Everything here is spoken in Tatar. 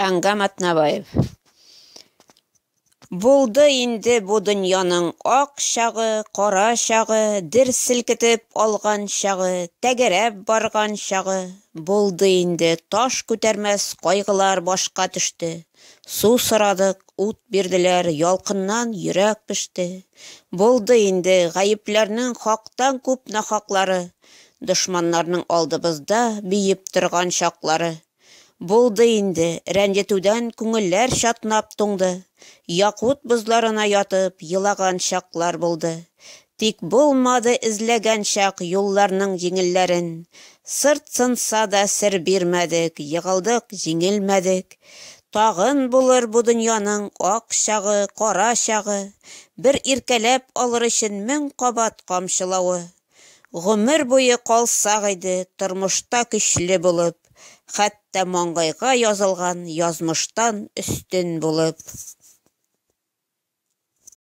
Әнгам Атнабаев. Булды инде бу дөньяның ак чагы, кара чагы, дер селкетеп алган чагы, тәгәрәп барган чагы. Булды инде, таш күтәрмәс кайгылар башка төште. Су сорадык, ут бирделәр, ялкыннан йөрәк пеште. Булды инде, гаепләрнең хактан күп нахаклары, дошманнарның алдыбызда биеп торган чаклары. Булды инде, рәнҗетүдән күңелләр чатнап туңды, Якут бозларына ятып елаган чаклар булды. Тик булмады эзләгән чак юлларның җиңелләрен. Сырт сынса да сер бирмәдек, егылдык, җиңелмәдек. Тагын булыр бу дөньяның ак чагы, кара чагы, Бер иркәләп алыр өчен 1000 кабат камчылавы. Гомер буе калсак иде тормышта көчле булып, Хәтта маңгайга язылган язмыштан өстен булып.